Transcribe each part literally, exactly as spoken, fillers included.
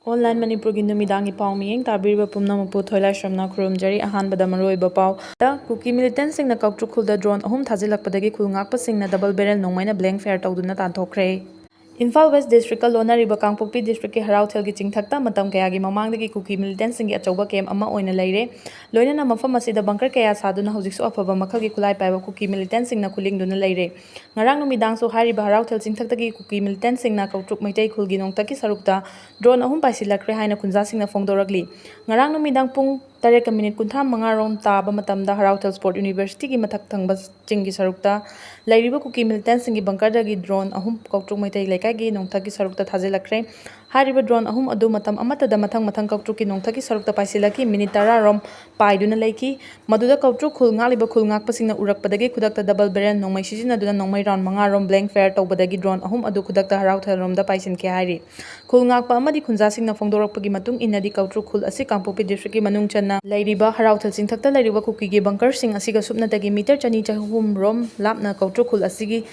Online ꯃꯅꯤꯄꯨꯔꯒꯤ ꯅꯨꯃꯤꯗꯥꯡꯒꯤ ꯄꯥꯎ ꯃꯤꯠꯌꯦꯡ ꯇꯥꯕꯤꯔꯤꯕ ꯄꯨꯝꯅꯃꯛꯄꯨ ꯊꯣꯏꯂꯥꯏꯁ꯭ꯔꯝꯅ ꯈꯨꯔꯨꯝꯖꯔꯤ꯫ ꯑꯍꯥꯟꯕꯗ ꯃꯔꯨꯑꯣꯏꯕ ꯄꯥꯎ꯫ ꯀꯨꯀꯤ ꯃꯤꯂꯤꯇꯦꯟꯁꯤꯡꯅ ꯀꯥꯎꯇ꯭ꯔꯨꯛ ꯈꯨꯜꯗ ꯗ꯭ꯔꯣꯟ ꯑꯍꯨꯝ ꯊꯥꯖꯤꯜꯂꯛꯄꯗꯒꯤ ꯈꯨꯜ ꯉꯥꯛꯄꯁꯤꯡꯅ ꯗꯕꯜ ꯕꯦꯔꯦꯜ ꯅꯣꯡꯃꯩꯅ ꯕ꯭ꯂꯦꯡ ꯐꯥꯌꯔ ꯇꯧꯗꯨꯅ ꯇꯥꯟꯊꯣꯛꯈ꯭ꯔꯦ꯫ ꯏꯝꯐꯥꯜ ꯋꯦꯁ ꯗꯤꯁꯇ꯭ꯔꯤꯛꯀ ꯂꯣꯟꯅꯔꯤꯕ ꯀꯥꯡꯄꯣꯛꯄꯤ ꯗꯤꯁꯇ꯭ꯔꯤꯛꯀꯤ ꯍꯔꯥꯎꯊꯦꯜꯒꯤ ꯆꯤꯡꯊꯛꯇ ꯃꯇꯝ ꯀꯌꯥꯒꯤ ꯃꯃꯥꯡꯗꯒꯤ ꯀꯨꯀꯤ ꯃꯤꯂꯤꯇꯦꯟꯁꯤꯡꯒꯤ ꯑꯆꯧꯕ ꯀꯦꯝ ꯑꯃ ꯑꯣꯏꯅ ꯂꯩꯔꯦ꯫ ꯂꯣꯏꯅꯅ ꯃꯐꯝ ꯑꯁꯤꯗ ꯕꯪꯀꯔ ꯀꯌꯥ ꯁꯥꯗꯨꯅ ꯍꯧꯖꯤꯛꯁꯨ ꯑꯐꯕ ꯃꯈꯜꯒꯤ ꯈꯨꯠꯂꯥꯏ ꯄꯥꯏꯕ ꯀꯨꯀꯤ ꯃꯤꯂꯤꯇꯦꯟꯁꯤꯡꯅ ꯈꯨꯂꯤꯡꯗꯨꯅ ꯂꯩꯔꯦ꯫ ꯉꯔꯥꯡ ꯅꯨꯃꯤꯗꯥꯡꯁꯨ ꯍꯥꯏꯔꯤꯕ ꯍꯔꯥꯎꯊꯦꯜ ꯆꯤꯡꯊꯛꯇꯒꯤ ꯀꯨꯀꯤ ꯃꯤꯂꯤꯇꯦꯟꯁꯤꯡꯅ ꯀꯥꯎꯇ꯭ꯔꯨꯛ ꯃꯩꯇꯩ ꯈꯨꯜꯒꯤ ꯅꯣꯡꯊꯛꯀꯤ ꯁꯔꯨꯛꯇ ꯗ꯭ꯔꯣꯟ ꯑꯍꯨꯝ ꯄꯥꯏꯁꯤꯜꯂꯛꯈ꯭ꯔꯦ ꯍꯥꯏꯅ ꯈꯨꯟꯖꯥꯁꯤꯡꯅ ꯐꯣꯡꯗꯣꯔꯛꯂꯤ꯫ ꯉꯔꯥꯡ ꯅꯨꯃꯤꯗꯥꯡ ꯄꯨꯡ ꯇꯔꯦꯠꯀ ꯃꯤꯅꯤꯠ ꯀꯨꯟꯊ꯭ꯔꯥ ꯃꯉꯥ ꯔꯣꯝ ꯇꯥꯕ ꯃꯇꯝꯗ ꯍꯔꯥꯎꯊꯦꯜ ꯁ꯭ꯄꯣꯔꯠ ꯌꯨꯅꯤꯚꯔꯁꯤꯇꯤꯒꯤ ꯃꯊꯛ ꯊꯪꯕ ꯆꯤꯡꯒꯤ ꯁꯔꯨꯛꯇ ꯂꯩꯔꯤꯕ ꯀꯨꯀꯤ ꯃꯤꯂꯤꯇꯦꯟꯁꯤꯡꯒꯤ ꯕꯪꯀꯔꯗꯒꯤ ꯗ꯭ꯔꯣꯟ ꯑꯍꯨꯝ ꯀꯥꯎꯇ꯭ꯔꯨꯛ ꯃꯩꯇꯩ ꯂꯩꯀꯥꯏꯒꯤ ꯅꯣꯡꯊꯛꯀꯤ ꯁꯔꯨꯛꯇ ꯊꯥꯖꯤꯜꯂꯛꯈ꯭ꯔꯦ꯫ ꯍꯥꯏꯔꯤꯕ ꯗ꯭ꯔꯣꯟ ꯑꯍꯨꯝ ꯑꯗꯨ ꯃꯇꯝ ꯑꯃꯠꯇꯗ ꯃꯊꯪ ꯃꯊꯪ ꯀꯥꯎꯇ꯭ꯔꯨꯛꯀꯤ ꯅꯣꯡꯊꯛꯀꯤ ꯁꯔꯨꯛꯇ ꯄꯥꯏꯁꯤꯜꯂꯛꯈꯤ꯫ ꯃꯤꯅꯤꯠ ꯇꯔꯥ ꯔꯣꯝ ꯄꯥꯏꯗꯨꯅ ꯂꯩꯈꯤ꯫ ꯃꯗꯨꯗ ꯀꯥꯎꯇ꯭ꯔꯨꯛ ꯈꯨꯜ ꯉꯥꯛꯂꯤꯕ ꯈꯨꯜ ꯉꯥꯛꯄꯁꯤꯡꯅ ꯎꯔꯛꯄꯗꯒꯤ ꯈꯨꯗꯛꯇ ꯗꯕꯜ ꯕꯦꯔꯦꯜ ꯅꯣꯡꯃꯩ ꯁꯤꯖꯤꯟꯅꯗꯨꯅ ꯅꯣꯡꯃꯩ ꯔꯥꯎꯟ ꯃꯉꯥ ꯔꯣꯝ ꯕ꯭ꯂꯦꯡ ꯐꯥꯌꯔ ꯇꯧꯕꯗꯒꯤ ꯗ꯭ꯔꯣꯟ ꯑꯍꯨꯝ ꯑꯗꯨ ꯈꯨꯗꯛꯇ ꯍꯔꯥꯎꯊꯦꯜꯔꯣꯝꯗ ꯄꯥꯏꯁꯤꯟꯈꯤ ꯍꯥꯏꯔꯤ꯫ ꯈꯨꯜ ꯉꯥꯛꯄ ꯑꯃꯗꯤ ꯈꯨꯟꯖꯥꯁꯤꯡꯅ ꯐꯣꯡꯗꯣꯔꯛꯄꯒꯤ ꯃꯇꯨꯡ ꯏꯟꯅꯗꯤ ꯀꯥꯎꯇ꯭ꯔꯨꯛ ꯈꯨꯜ ꯑꯁꯤ ꯀꯥꯡꯄꯣꯛꯄꯤ ꯗꯤꯁꯇ꯭ꯔꯤꯛꯀꯤ ꯃꯅꯨꯡ ꯆꯟꯅ ꯂꯩꯔꯤꯕ ꯍꯔꯥꯎꯊꯦꯜ ꯆꯤꯡꯊꯛꯇ ꯂꯩꯔꯤꯕ ꯀꯨꯀꯤꯒꯤ ꯕꯪꯀꯔꯁꯤꯡ ꯑꯁꯤꯒ ꯁꯨꯞꯅꯇꯒꯤ ꯃꯤꯇꯔ ꯆꯅꯤ ꯆꯍꯨꯝ ꯔꯣꯝ ꯂꯥꯞꯅ ꯀꯥꯎꯇ꯭ꯔꯨꯛ ꯈꯨꯜ ꯑꯁꯤꯒꯤ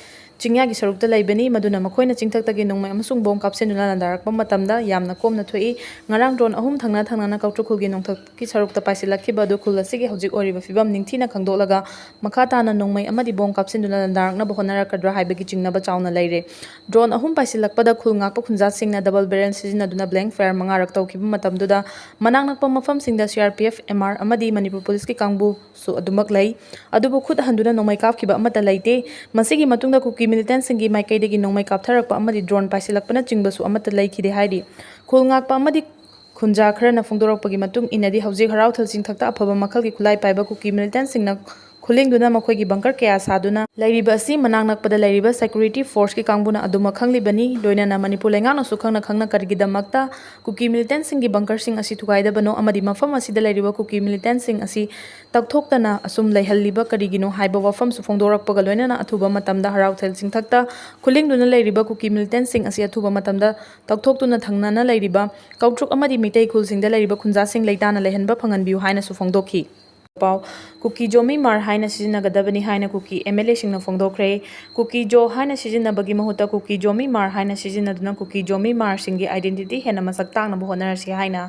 ꯆꯤꯡꯌꯥꯒꯤ ꯁꯔꯨꯛꯇ ꯂꯩꯕꯅꯤ꯫ ꯃꯗꯨꯅ ꯃꯈꯣꯏꯅ ꯆꯤꯡꯊꯛꯇꯒꯤ ꯅꯣꯡꯃꯩ ꯑꯃꯁꯨꯡ ꯕꯣꯝ ꯀꯥꯞꯁꯤꯟꯗꯨꯅ ꯂꯥꯟꯗꯥꯔꯛꯄ ꯃꯇꯝꯗ ꯌꯥꯝꯅ ꯀꯣꯝꯅ ꯊꯣꯛꯏ꯫ ꯉꯔꯥꯡ ꯗ꯭ꯔꯣꯟ ꯑꯍꯨꯝ ꯊꯪꯅ ꯊꯪꯅꯅ ꯀꯥꯎꯇ꯭ꯔꯨꯛ ꯈꯨꯜꯒꯤ ꯅꯣꯡꯊꯛꯀꯤ ꯁꯔꯨꯛꯇ ꯄꯥꯏꯁꯤꯜꯂꯛꯈꯤꯕ ꯑꯗꯨ ꯈꯨꯜ ꯑꯁꯤꯒꯤ ꯍꯧꯖꯤꯛ ꯑꯣꯏꯔꯤꯕ ꯐꯤꯕꯝ ꯅꯤꯡꯊꯤꯅ ꯈꯪꯗꯣꯛꯂꯒ ꯃꯈꯥ ꯇꯥꯅ ꯅꯣꯡꯃꯩ ꯑꯃꯗꯤ ꯕꯣꯝ ꯀꯥꯞꯁꯤꯟꯗꯨꯅ ꯂꯥꯟꯗꯥꯔꯛꯅꯕ ꯍꯣꯠꯅꯔꯛꯀꯗ꯭ꯔꯥ ꯍꯥꯏꯕꯒꯤ ꯆꯤꯡꯅꯕ ꯆꯥꯎꯅ ꯂꯩꯔꯦ꯫ ꯗ꯭ꯔꯣꯟ ꯑꯍꯨꯝ ꯄꯥꯏꯁꯤꯜꯂꯛꯄꯗ ꯈꯨꯜ ꯉꯥꯛꯄ ꯈꯨꯟꯖꯥꯁꯤꯡꯅ ꯗꯕꯜ ꯕꯦꯔꯦꯜ ꯁꯤꯖꯤꯟꯅꯗꯨꯅ ꯕ꯭ꯂꯦꯡ ꯐꯥꯌꯔ ꯃꯉꯥꯔꯛ ꯇꯧꯈꯤꯕ ꯃꯇꯝꯗꯨꯗ ꯃꯅꯥꯛ ꯅꯛꯄ ꯃꯐꯝꯁꯤꯡꯗ C R P F, M R ꯑꯃꯗꯤ ꯃꯅꯤꯄꯨꯔ ꯄꯨꯂꯤꯁꯀꯤ ꯀꯥꯡꯕꯨꯁꯨ ꯑꯗꯨꯃꯛ ꯂꯩ꯫ ꯑꯗꯨꯕꯨ ꯈꯨꯠ ꯍꯟꯗꯨꯅ ꯅꯣꯡꯃꯩ ꯀꯥꯞꯈꯤꯕ ꯑꯃꯠꯇ ꯂꯩꯇꯦ꯫ ꯃꯁꯤꯒꯤ ꯃꯇꯨꯡꯗ ꯀꯨꯀꯤ ꯃꯤꯂꯤꯇꯦꯟꯁꯤꯡꯒꯤ ꯃꯥꯏꯀꯩꯗꯒꯤ ꯅꯣꯡꯃꯩ ꯀꯥꯞꯊꯔꯛꯄ ꯑꯃꯗꯤ ꯗ꯭ꯔꯣꯟ ꯄꯥꯏꯁꯤꯜꯂꯛꯄꯅꯆꯤꯡꯕꯁꯨ ꯑꯃꯠꯇ ꯂꯩꯈꯤꯗꯦ ꯍꯥꯏꯔꯤ꯫ ꯈꯨꯜ ꯉꯥꯛꯄ ꯑꯃꯗꯤ ꯈꯨꯟꯖꯥ ꯈꯔꯅ ꯐꯣꯡꯗꯣꯔꯛꯄꯒꯤ ꯃꯇꯨꯡ ꯏꯟꯅꯗꯤ ꯍꯧꯖꯤꯛ ꯍꯔꯥꯎꯊꯦꯜ ꯆꯤꯡꯊꯛꯇ ꯑꯐꯕ ꯃꯈꯜꯒꯤ ꯈꯨꯠꯂꯥꯏ ꯄꯥꯏꯕ ꯀꯨꯀꯤ ꯃꯤꯂꯤꯇꯦꯟꯁꯤꯡꯅ ꯈꯨꯂꯤꯡꯗꯨꯅ ꯃꯈꯣꯏꯒꯤ ꯕꯪꯀꯔ ꯀꯌꯥ ꯁꯥꯗꯨꯅ ꯂꯩꯔꯤꯕ ꯑꯁꯤ ꯃꯅꯥꯛ ꯅꯛꯄꯗ ꯂꯩꯔꯤꯕ ꯁꯦꯀ꯭ꯌꯨꯔꯤꯇꯤ ꯐꯣꯔꯁꯀꯤ ꯀꯥꯡꯕꯨꯅ ꯑꯗꯨꯃꯛ ꯈꯪꯂꯤꯕꯅꯤ꯫ ꯂꯣꯏꯅꯅ ꯃꯅꯤꯄꯨꯔ ꯂꯩꯉꯥꯛꯅꯁꯨ ꯈꯪꯅ ꯈꯪꯅ ꯀꯔꯤꯒꯤꯗꯃꯛꯇ ꯀꯨꯀꯤ ꯃꯤꯂꯤꯇꯦꯟꯁꯤꯡꯒꯤ ꯕꯪꯀꯔꯁꯤꯡ ꯑꯁꯤ ꯊꯨꯒꯥꯏꯗꯕꯅꯣ ꯑꯃꯗꯤ ꯃꯐꯝ ꯑꯁꯤꯗ ꯂꯩꯔꯤꯕ ꯀꯨꯀꯤ ꯃꯤꯂꯤꯇꯦꯟꯁꯤꯡ ꯑꯁꯤ ꯇꯛꯊꯣꯛꯇꯅ ꯑꯁꯨꯝ ꯂꯩꯍꯜꯂꯤꯕ ꯀꯔꯤꯒꯤꯅꯣ ꯍꯥꯏꯕ ꯋꯥꯐꯝꯁꯨ ꯐꯣꯡꯗꯣꯔꯛꯄꯒ ꯂꯣꯏꯅꯅ ꯑꯊꯨꯕ ꯃꯇꯝꯗ ꯍꯔꯥꯎꯊꯦꯜ ꯆꯤꯡꯊꯛꯇ ꯈꯨꯂꯤꯡꯗꯨꯅ ꯂꯩꯔꯤꯕ ꯀꯨꯀꯤ ꯃꯤꯂꯤꯇꯦꯟꯁꯤꯡ ꯑꯁꯤ ꯑꯊꯨꯕ ꯃꯇꯝꯗ ꯇꯛꯊꯣꯛꯇꯨꯅ ꯊꯪꯅꯅ ꯂꯩꯔꯤꯕ ꯀꯥꯎꯇ꯭ꯔꯨꯛ ꯑꯃꯗꯤ ꯃꯤꯇꯩ ꯈꯨꯜꯁꯤꯡꯗ ꯂꯩꯔꯤꯕ ꯈꯨꯟꯖꯥꯁꯤꯡ ꯂꯩꯇꯥꯅ ꯂꯩꯍꯟꯕ ꯐꯪꯍꯟꯕꯤꯌꯨ ꯍꯥꯏꯅꯁꯨ ꯐꯣꯡꯗꯣꯛꯈꯤ꯫ ꯄꯥꯎ꯫ ꯀꯨꯀꯤ ꯖꯣꯃꯤ ꯃꯥꯔ ꯍꯥꯏꯅ ꯁꯤꯖꯤꯟꯅꯒꯗꯕꯅꯤ ꯍꯥꯏꯅ ꯀꯨꯀꯤ ꯑꯦꯝ ꯑꯦꯜ ꯑꯦꯁꯤꯡꯅ ꯐꯣꯡꯗꯣꯛꯈ꯭ꯔꯦ꯫ ꯀꯨꯀꯤ ꯖꯣ ꯍꯥꯏꯅ ꯁꯤꯖꯤꯟꯅꯕꯒꯤ ꯃꯍꯨꯠꯇ ꯀꯨꯀꯤ ꯖꯣꯃꯤ ꯃꯥꯔ ꯍꯥꯏꯅ ꯁꯤꯖꯤꯟꯅꯗꯨꯅ ꯀꯨꯀꯤ ꯖꯣꯃꯤ ꯃꯥꯔꯁꯤꯡꯒꯤ identity ꯍꯦꯟꯅ ꯃꯁꯛ ꯇꯥꯛꯅꯕ ꯍꯣꯠꯅꯔꯁꯤ ꯍꯥꯏꯅ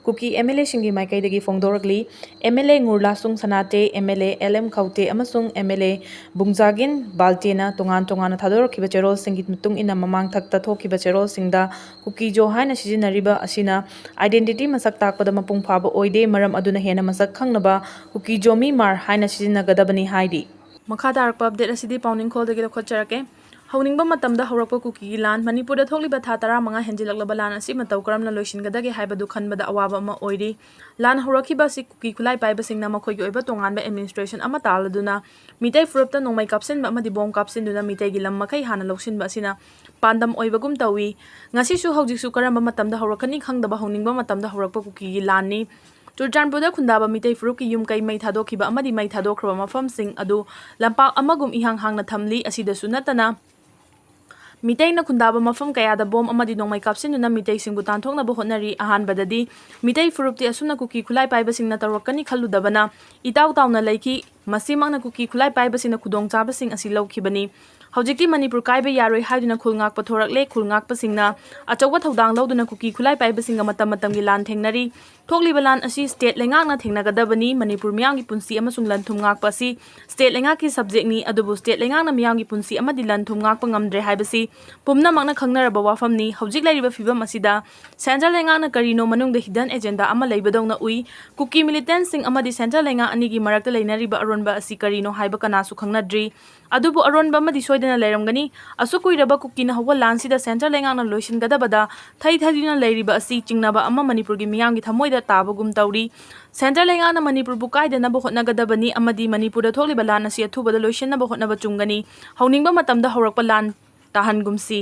ꯀꯨꯀꯤ ꯑꯦꯝ ꯑꯦꯜ ꯑꯦꯁꯤꯡꯒꯤ ꯃꯥꯏꯀꯩꯗꯒꯤ ꯐꯣꯡꯗꯣꯔꯛꯂꯤ꯫ ꯑꯦꯝ ꯑꯦꯜ ꯑꯦ ꯉꯨꯔꯂꯥꯁꯨꯡ ꯁꯅꯥꯇꯦ, M L A L M ꯈꯧꯇꯦ ꯑꯃꯁꯨꯡ ꯑꯦꯝ ꯑꯦꯜ ꯑꯦ ꯕꯨꯡꯖꯥꯒꯤꯟ ꯕꯥꯜꯇꯦꯅ ꯇꯣꯉꯥꯟ ꯇꯣꯉꯥꯟꯅ ꯊꯥꯗꯣꯔꯛꯈꯤꯕ ꯆꯦꯔꯣꯜꯁꯤꯡꯒꯤ ꯃꯇꯨꯡ ꯏꯟꯅ ꯃꯃꯥꯡ ꯊꯛꯇ ꯊꯣꯛꯈꯤꯕ ꯆꯦꯔꯣꯜꯁꯤꯡꯗ ꯀꯨꯀꯤ ꯖꯣ ꯍꯥꯏꯅ ꯁꯤꯖꯤꯟꯅꯔꯤꯕ ꯑꯁꯤꯅ identity ꯃꯁꯛ ꯇꯥꯛꯄꯗ ꯃꯄꯨꯡ ꯐꯥꯕ ꯑꯣꯏꯗꯦ, ꯃꯔꯝ ꯑꯗꯨꯅ ꯍꯦꯟꯅ ꯃꯁꯛ ꯈꯪꯅꯕ ꯀꯨꯀꯤ ꯖꯣꯃꯤ ꯃꯥꯔ ꯍꯥꯏꯅ ꯁꯤꯖꯤꯟꯅꯒꯗꯕꯅꯤ ꯍꯥꯏꯔꯤ꯫ ꯃꯈꯥ ꯇꯥꯔꯛꯄ ꯑꯞꯗꯦꯠ ꯑꯁꯤꯗꯤ ꯄꯥꯎꯅꯤꯡꯈꯣꯜꯗꯒꯤ ꯂꯧꯈꯠꯆꯔꯛꯀꯦ꯫ ꯍꯧꯅꯤꯡꯕ ꯃꯇꯝꯗ ꯍꯧꯔꯛꯄ ꯀꯨꯀꯤꯒꯤ ꯂꯥꯟ꯫ ꯃꯅꯤꯄꯨꯔꯗ ꯊꯣꯛꯂꯤꯕ ꯊꯥ ꯇꯔꯥꯃꯉꯥ ꯍꯦꯟꯖꯤꯜꯂꯛꯂꯕ ꯂꯥꯟ ꯑꯁꯤ ꯃꯇꯧ ꯀꯔꯝꯅ ꯂꯣꯏꯁꯤꯟꯒꯗꯒꯦ ꯍꯥꯏꯕꯗꯨ ꯈꯟꯕꯗ ꯑꯋꯥꯕ ꯑꯃ ꯑꯣꯏꯔꯤ꯫ ꯂꯥꯟ ꯍꯧꯔꯛꯈꯤꯕ ꯑꯁꯤ ꯀꯨꯀꯤ ꯈꯨꯠꯂꯥꯏ ꯄꯥꯏꯕꯁꯤꯡꯅ ꯃꯈꯣꯏꯒꯤ ꯑꯣꯏꯕ ꯇꯣꯉꯥꯟꯕ administration ꯑꯃ ꯇꯥꯜꯂꯗꯨꯅ ꯃꯤꯇꯩ ꯐꯨꯔꯨꯞꯇ ꯅꯣꯡꯃꯩ ꯀꯥꯞꯁꯤꯟꯕ ꯑꯃꯗꯤ ꯕꯣꯝ ꯀꯥꯞꯁꯤꯟꯗꯨꯅ ꯃꯤꯇꯩꯒꯤ ꯂꯝ ꯃꯈꯩ ꯍꯥꯟꯅ ꯂꯧꯁꯤꯟꯕ ꯑꯁꯤꯅ ꯄꯥꯟꯗꯝ ꯑꯣꯏꯕꯒꯨꯝ ꯇꯧꯏ꯫ ꯉꯁꯤꯁꯨ ꯍꯧꯖꯤꯛꯁꯨ ꯀꯔꯝꯕ ꯃꯇꯝꯗ ꯍꯧꯔꯛꯀꯅꯤ ꯈꯪꯗꯕ ꯍꯧꯅꯤꯡꯕ ꯃꯇꯝꯗ ꯍꯧꯔꯛꯄ ꯀꯨꯀꯤꯒꯤ ꯂꯥꯟꯅꯤ꯫ ꯆꯨꯔꯆꯥꯟꯄꯨꯔꯗ ꯈꯨꯟꯗꯥꯕ ꯃꯤꯇꯩ ꯐꯨꯔꯨꯞꯀꯤ ꯌꯨꯝ ꯀꯩ ꯃꯩ ꯊꯥꯗꯣꯛꯈꯤꯕ ꯑꯃꯗꯤ ꯃꯩ ꯊꯥꯗꯣꯛꯈ꯭ꯔꯕ ꯃꯐꯝꯁꯤꯡ ꯑꯗꯨ ꯂꯝꯄꯥꯛ ꯑꯃꯒꯨꯝ ꯏꯍꯥꯡ ꯍꯥꯡꯅ ꯊꯝꯂꯤ꯫ ꯑꯁꯤꯗꯁꯨ ꯅꯠꯇꯅ ꯃꯤꯇꯩꯅ ꯈꯨꯟꯗꯥꯕ ꯃꯐꯝ ꯀꯌꯥꯗ ꯕꯣꯝ ꯑꯃꯗꯤ ꯅꯣꯡꯃꯩ ꯀꯥꯞꯁꯤꯟꯗꯨꯅ ꯃꯤꯇꯩꯁꯤꯡꯕꯨ ꯇꯥꯟꯊꯣꯛꯅꯕ ꯍꯣꯠꯅꯔꯤ꯫ ꯑꯍꯥꯟꯕꯗꯗꯤ ꯃꯤꯇꯩ ꯐꯨꯔꯨꯞꯇꯤ ꯑꯁꯨꯝꯅ ꯀꯨꯀꯤ ꯈꯨꯠꯂꯥꯏ ꯄꯥꯏꯕꯁꯤꯡꯅ ꯇꯧꯔꯛꯀꯅꯤ ꯈꯜꯂꯨꯗꯕꯅ ꯏꯇꯥꯎ ꯇꯥꯎꯅ ꯂꯩꯈꯤ꯫ ꯃꯁꯤꯃꯛꯅ ꯀꯨꯀꯤ ꯈꯨꯠꯂꯥꯏ ꯄꯥꯏꯕꯁꯤꯡꯅ ꯈꯨꯗꯣꯡꯆꯥꯕꯁꯤꯡ ꯑꯁꯤ ꯂꯧꯈꯤꯕꯅꯤ꯫ ꯍꯧꯖꯤꯛꯇꯤ ꯃꯅꯤꯄꯨꯔ ꯀꯥꯏꯕ ꯌꯥꯔꯣꯏ ꯍꯥꯏꯗꯨꯅ ꯈꯨꯜ ꯉꯥꯛꯄ ꯊꯣꯔꯛꯂꯦ꯫ ꯈꯨꯜ ꯉꯥꯛꯄꯁꯤꯡꯅ ꯑꯆꯧꯕ ꯊꯧꯗꯥꯡ ꯂꯧꯗꯨꯅ ꯀꯨꯀꯤ ꯈꯨꯠꯂꯥꯏ ꯄꯥꯏꯕꯁꯤꯡꯒ ꯃꯇꯝ ꯃꯇꯝꯒꯤ ꯂꯥꯟ ꯊꯦꯡꯅꯔꯤ꯫ ꯊꯣꯛꯂꯤꯕ ꯂꯥꯟ ꯑꯁꯤ state ꯂꯩꯉꯥꯛꯅ ꯊꯦꯡꯅꯒꯗꯕꯅꯤ꯫ ꯃꯅꯤꯄꯨꯔ ꯃꯤꯌꯥꯝꯒꯤ ꯄꯨꯟꯁꯤ ꯑꯃꯁꯨꯡ ꯂꯟ ꯊꯨꯝ ꯉꯥꯛꯄ ꯑꯁꯤ state ꯂꯩꯉꯥꯛꯀꯤ subject ꯅꯤ, ꯑꯗꯨꯕꯨ state ꯂꯩꯉꯥꯛꯅ ꯃꯤꯌꯥꯝꯒꯤ ꯄꯨꯟꯁꯤ ꯑꯃꯗꯤ ꯂꯟ ꯊꯨꯝ ꯉꯥꯛꯄ ꯉꯝꯗ꯭ꯔꯦ ꯍꯥꯏꯕꯁꯤ ꯄꯨꯝꯅꯃꯛꯅ ꯈꯪꯅꯔꯕ ꯋꯥꯐꯝꯅꯤ꯫ ꯍꯧꯖꯤꯛ ꯂꯩꯔꯤꯕ ꯐꯤꯕꯝ ꯑꯁꯤꯗ central ꯂꯩꯉꯥꯛꯅ ꯀꯔꯤꯅꯣ ꯃꯅꯨꯡꯗ hidden agenda ꯑꯃ ꯂꯩꯕꯗꯧꯅ ꯎꯏ꯫ ꯀꯨꯀꯤ militantꯁꯤꯡ ꯑꯃꯗꯤ central ꯂꯩꯉꯥꯛ ꯑꯅꯤꯒꯤ ꯃꯔꯛꯇ ꯂꯩꯅꯔꯤꯕ ꯑꯔꯣꯟꯕ ꯑꯁꯤ ꯀꯔꯤꯅꯣ ꯍꯥꯏꯕ ꯀꯅꯥꯁꯨ ꯈꯪꯅꯗ꯭ꯔꯤ꯫ ꯑꯗꯨꯕꯨ ꯑꯔꯣꯟꯕ ꯑꯃꯗꯤ ꯁꯣꯏꯗꯅ ꯂꯩꯔꯝꯒꯅꯤ꯫ ꯑꯁꯨꯛ ꯀꯨꯏꯔꯕ ꯀꯨꯀꯤꯅ ꯍꯧꯕ ꯂꯥꯟꯁꯤꯗ central ꯂꯩꯉꯥꯛꯅ ꯂꯣꯏꯁꯤꯟꯒꯗꯕꯗ ꯊꯩ ꯊꯩꯗꯨꯅ ꯂꯩꯔꯤꯕ ꯑꯁꯤ ꯆꯤꯡꯅꯕ ꯑꯃ ꯃꯅꯤꯄꯨꯔꯒꯤ ꯃꯤꯌꯥꯝꯒꯤ ꯊꯃꯣꯏꯗ ꯇꯥꯕꯒꯨꯝ ꯇꯧꯔꯤ꯫ Central ꯂꯩꯉꯥꯛꯅ ꯃꯅꯤꯄꯨꯔꯕꯨ ꯀꯥꯏꯗꯅꯕ ꯍꯣꯠꯅꯒꯗꯕꯅꯤ ꯑꯃꯗꯤ ꯃꯅꯤꯄꯨꯔꯗ ꯊꯣꯛꯂꯤꯕ ꯂꯥꯟ ꯑꯁꯤ ꯑꯊꯨꯕꯗ ꯂꯣꯏꯁꯤꯟꯅꯕ ꯍꯣꯠꯅꯕ ꯆꯨꯝꯒꯅꯤ꯫ ꯍꯧꯅꯤꯡꯕ ꯃꯇꯝꯗ ꯍꯧꯔꯛꯄ ꯂꯥꯟ ꯇꯥꯍꯟꯒꯨꯝꯁꯤ꯫